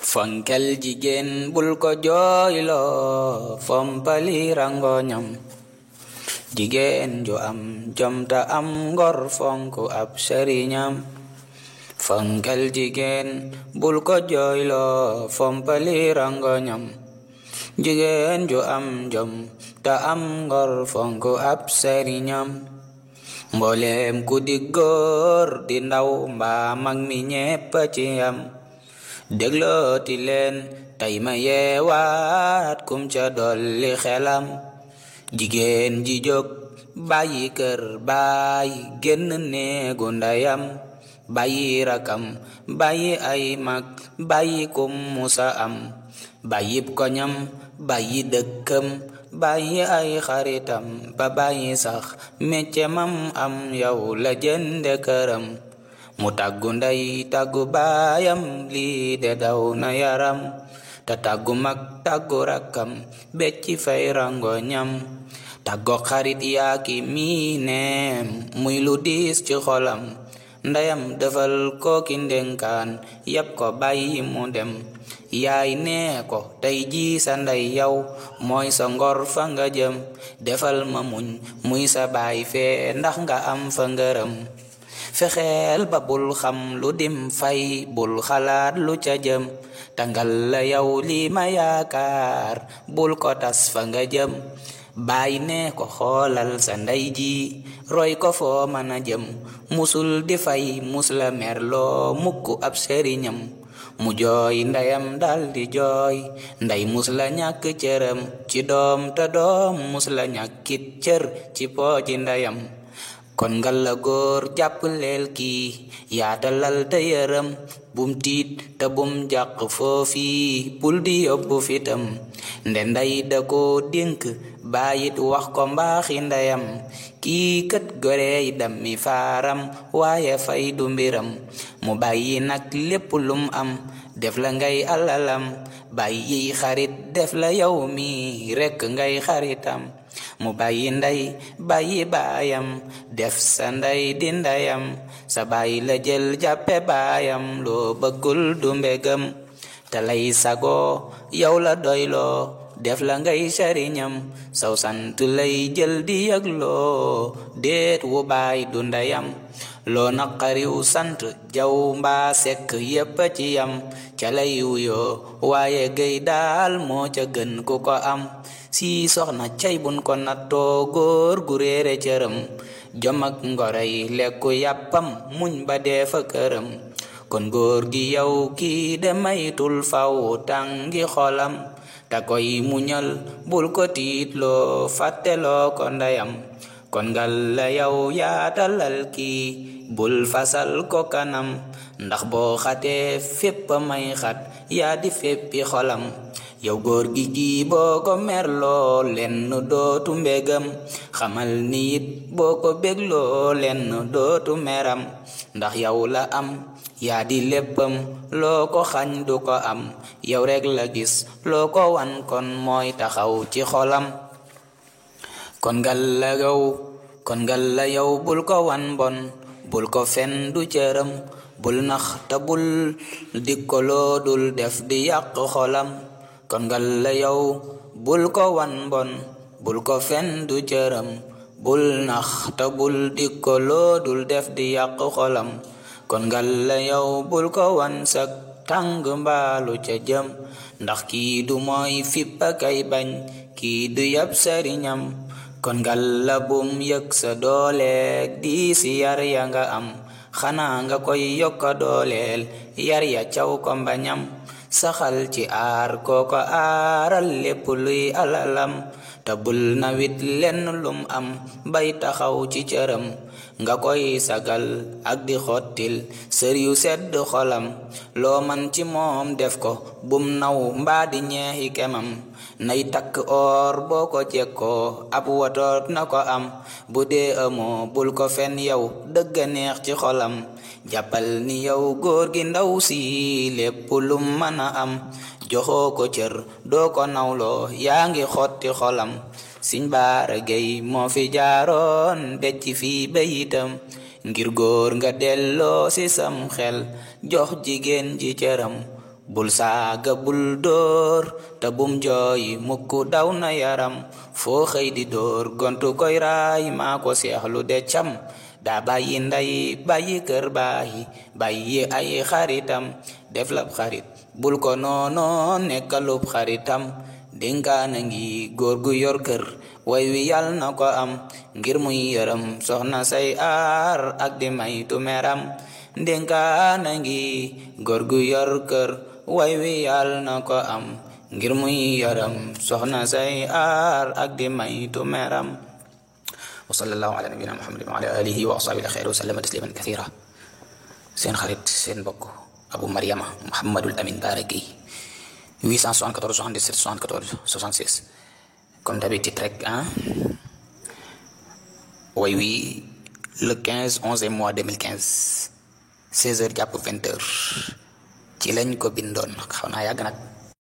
Fonkal jigéen bul ko jooyloo fompali rangoñam. Jigéen ju am jom ta am ngor fonku ab sëriñam. Fonkal jigéen bul ko jooyloo fompali rangoñam. Jigéen ju am jom ta am ngor fonku ab sëriñam. Mboolem ku di góor di ndaw mbaa mag mi ñépp ci yam. Déglooti leen tey ma yeewaat kum ca dolli xelam. Jigéen ji jóg bàyyi kër bàyyi génn néegu ndeyam. Bàyyi rakam bàyyi ay mag bàyyi kum musa am. Bàyyib koñam bàyyi dëkkam bàyyi ay xaritam ba bàyyi sax meccemam am yow la jënde këram. Mu tàggu ndey tàggu baayam lii de daw na yaram. Te tàggu mag tàggu rakkam becci fay rangoñam. Tàggo xarit yaaki miineem muy lu diis ci xolam. Ndeyam defal kooki ndenkaan yab ko bàyyi mu dem. Yaay nee ko tey jii sa ndey yow mooy sa ngor fa nga jëm. Defal ma muñ muy sa baay fee ndax nga am fa ngërëm. Fexeel ba bul xam lu dim fay bul xalaat lu ca jëm. Tangal la yow lii ma yaakaar bul ko tas fa nga jëm. Baay nee ko xoolal sa ndey ji roy ko foo mën a jëm. Musul di fay mus la merloo mukk ab sëriñam. Mu jooy ndeyam dal di jooy ndey mus la ñàkk cëram ci doom te doom mus la ñàkkit cër ci pooji ndeyam. Kon ngalla góor jàpp leel kii yaatalal te yërëm. Bum tiit te bum jàq foofi bul di yóbbu fitam. Nde ndey da ko dénk baayit wax ko mbaaxi ndeyam. Kii kët gorey dammi faaram waaye fay du mbiram. Mu bàyyi nag lépp lum am def la ngay alalam. Bàyyi xarit def la yow mi rekk ngay xaritam. Mu bàyyi ndey bàyyi baayam def sa ndey di ndeyam. Sa baay la jël jàppe baayam loo bëggul du mbégam. Te lay sago yow la doyloo def la ngay sëriñam. Saw sant lay jël di yëgloo déet wu baay du ndeyam. Loo naqariw sant jaw mbaa sekk yépp ci yam. Ca lay wuyoo waaye gay daal moo ca gën ku ko am. Si soxna cay bun ko nattoo góor gu réere cëram. Jom ak ngorey lekku yàppam muñ ba dee fa këram. Kon góor gi yow kii de maytul faw tàngi xolam. Ta koy muñal bul ko tiitloo fàtteloo ko ndeyam. Kon ngal la yow yaatalal kii bul fasal ko kanam. Ndax boo xatee fépp may xat yaa di féppi xolam. Yow góor gi kii boo ko merloo lenn dootu mbégam. Xamal ni it boo ko bégloo lenn dootu meram. Ndax yow la am yaa di léppam loo ko xañ du ko am. Yow rek la gis loo ko wan kon mooy taxaw ci xolam. Kon ngal la yow bul ko wan bon bul ko fen du cëram. Bul nax te bul dikkoloo dul def di yàq xolam. Kon ngal la yow bul ko wan bon bul ko fen du cëram. Bul nax te bul dikkoloo dul def di yàq xolam. Kon ngal la yow bul ko wan sak tàng mbaalu ca jëm. Ndax kii du mooy fippa kay bañ kii du yab sëriñam. Kon ngal la bum yëg sa dooleeg di si yar ya nga am. Xanaa nga koy yokka dooleel yar ya caw ko mbañam. Saxal ci aar kooko aaral lépp luy alalam. Te bul nawit lenn lum am bay taxaw ci cëram. Nga koy sagal ak di xottil sër yu sedd xolam. Loo man ci moom def ko bum naw mbaa di ñeexi kemam. Nay takk or boo ko jekkoo ab wotoot na ko am. Bu dee amoo bul ko fen yow dëgga neex ci xolam. Jàppal ni yow góor gi ndaw si lépp lum mën a am. Joxoo ko cër doo ko nawloo yaa ngi xotti xolam. Siñ Baara Gey moo fi jaaroon becc fii bayitam. Ngir góor nga delloo ci sam xel jox jigéen ji cëram. bul saaga bul dóor te bum jooy mukk daw na yaram foo xëy di dóor gontu koy raay maa ko seexlu de cam daa bàyyi nday bàyyi kër bàyyi ay xaritam def lab xarit bul ko noono nekkalub xaritam dénkaana ngi góor gu yor kër way wi yal na ko am ngir muy yërëm soxna say aar ak di maytu meram dénkaana ngi góor gu yor kër way wi yal na ko am ngir muy yërëm soxna say aar ak di maytu meram wa sallallahu ala nabiyina muhammadin wa ala alihi wa ashabihi alxayr wa sallama tasliman kathira seen xarit seen mbokk Abu Mariama Mouhamadul Amin Bara Gueye 874 77 74 66 comme d'habitude rek way wi le 15 11 mois 2015 16h jàpp 20h ci lañ ko bindoon xaw naa yàgg nag